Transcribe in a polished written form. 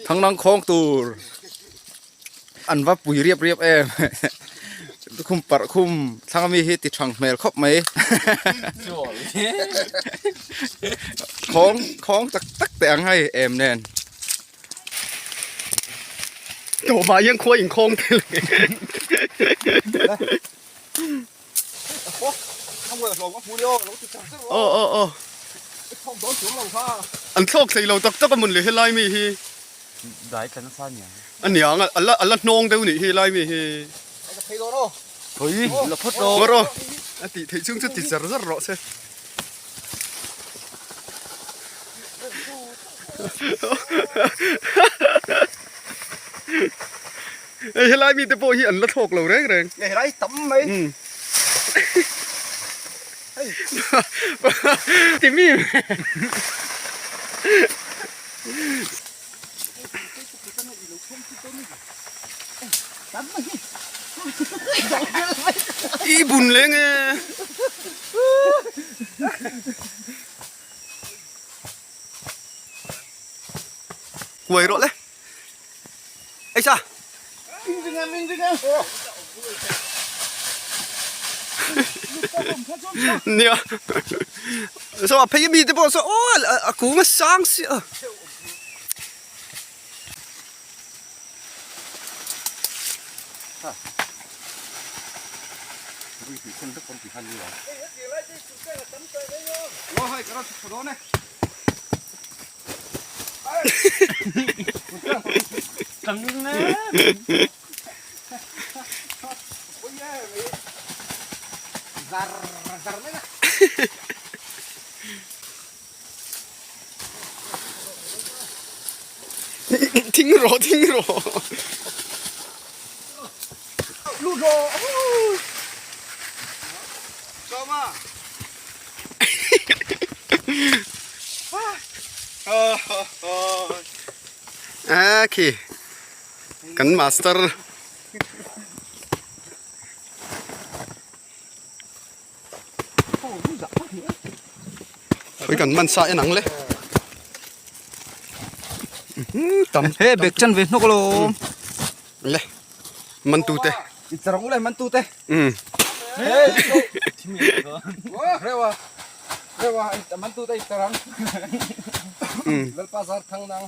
Thangnang khawng tur an va pui riap riap em lukhum parh khum thlang ami hi ti thang hmel khawp mai khawng khawng tak tak teh ang hei em nen. Tawhmah hian khua inkhawng tel Aw aw aw An thlawk thei lo tak tak a mawn le helai mi hi A niang a la a la hnawng deuh nih hi helai mi hi Phawt aw A tih theih chhung chu ti zar zar rawh se. Hei helai mite pawh hi an la thlawk lo reng reng. Hei helai tam mai. Ti mi. I bun leng e. Kuai rawh le. Ei sa. Nia. So a phei mi te pawh saw aw a kung a sang si a. Thing rawh thing rawh. A khi kan master Ui kan man sa en ang le tam he bek chan ve hnawk lo le man tu te i charang le man tu te rewa rewa man tu te i charang lalpa zar thang nang.